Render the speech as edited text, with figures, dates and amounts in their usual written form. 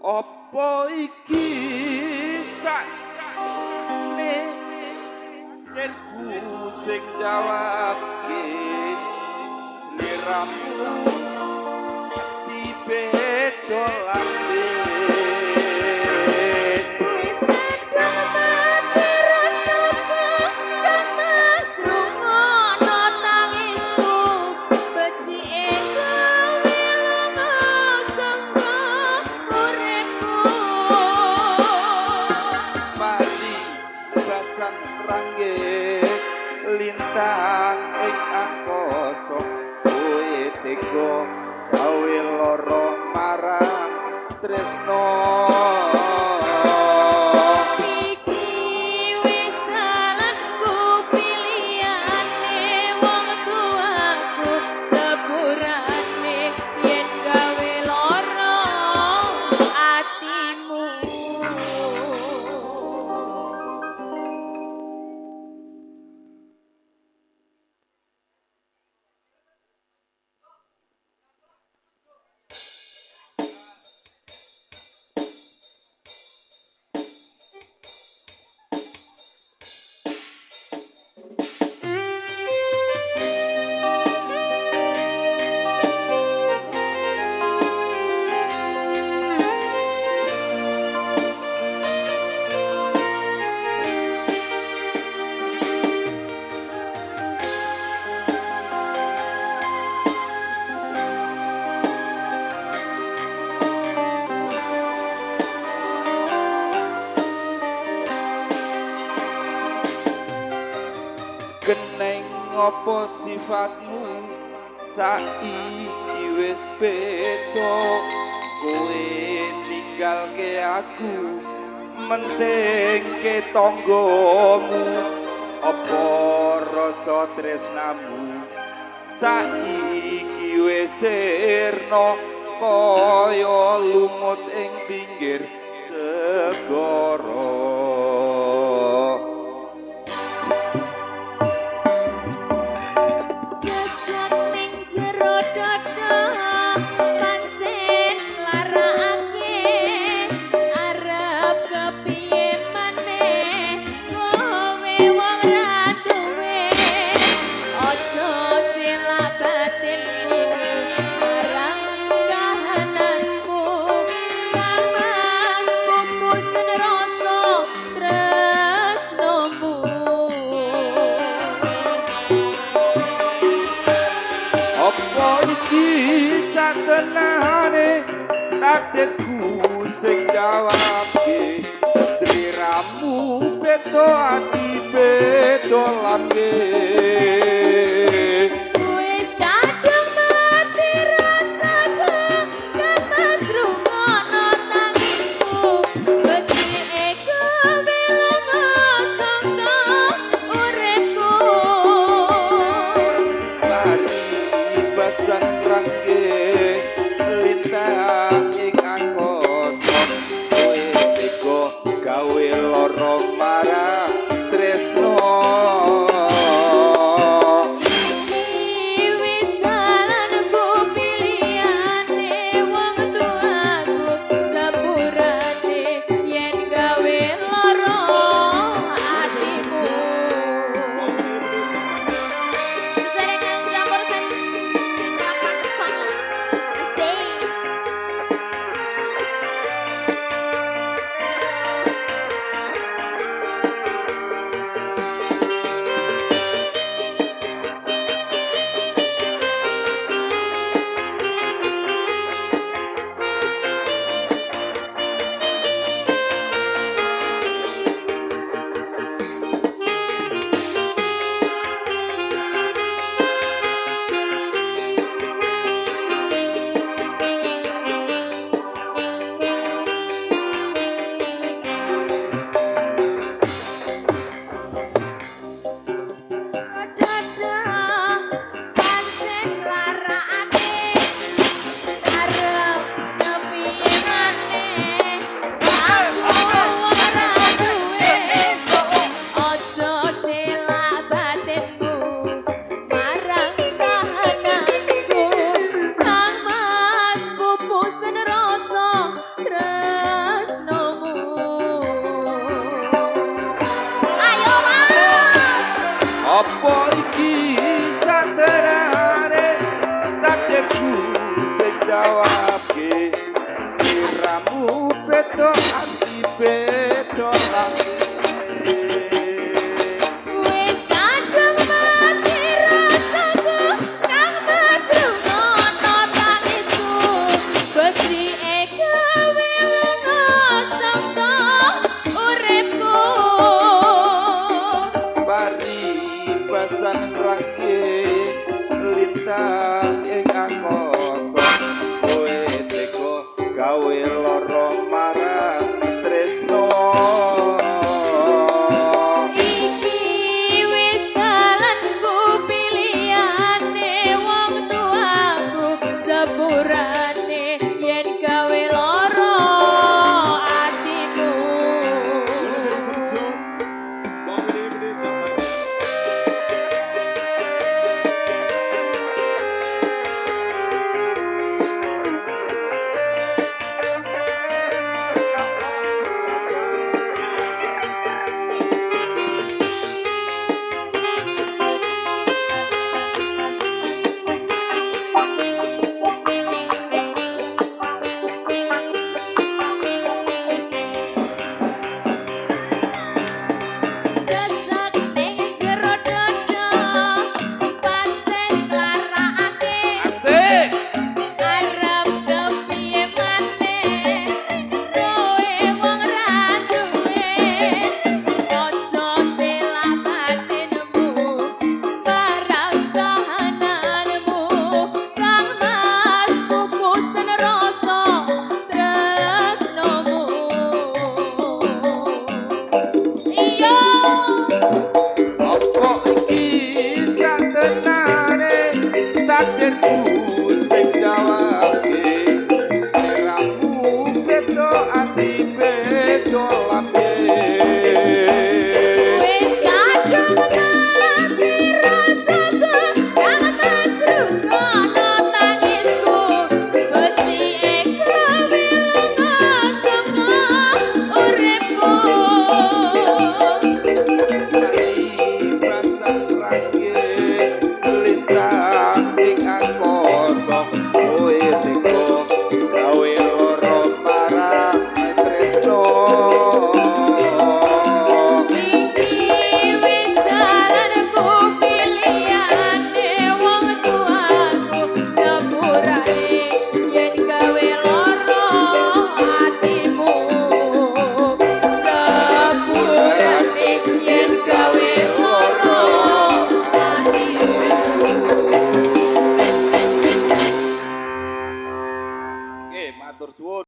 Apa iki sakne yen ku sing jawabke sliramu dibedo lambe. Wis kadung mati rasaku kang Mas rungono tangisku becike gawe lunga sangka uripku. Mari basan rangge lintang ing angkasa kowe tega gawe lara marang tresno. Iki wis dalanku pilihane wong tuaku sepurane yen gawe lara atimu. Geneng apa sifatmu saiki wis beda kowe ninggalke aku mentingke tanggamu apa rasa tresnamu saiki wis sirna kaya lumut ing pinggir segara. Sesak ning jero dada pancen larakake arep kepiye maneh kowe wong ra duwe aja selak batinmu marang kahananmu kang Mas pupus rasa tresnomu. Apa iki satenane takdirku sing jawabke sliramu beda ati beda lambe. Wis kadung mati rasaku kang Mas rungono tangisku becike gawe lunga sangka uripku. Mari basan rangge lintang ing angkasa kowe tega gawe lara marang tresno. Iki wis dalanku pilihane wong tuaku sepurane yen gawe lara atimu. Sesarengan campur sari rapat songo. Asik. Apa iki saterane takdirku sing jawabke? Siramu beda, ati beda lagi. Wis kadung mati rasaku, Kang Mas, rungono tangisku. Becike gawe lunga saka uripku. Paribasan rangke lintang.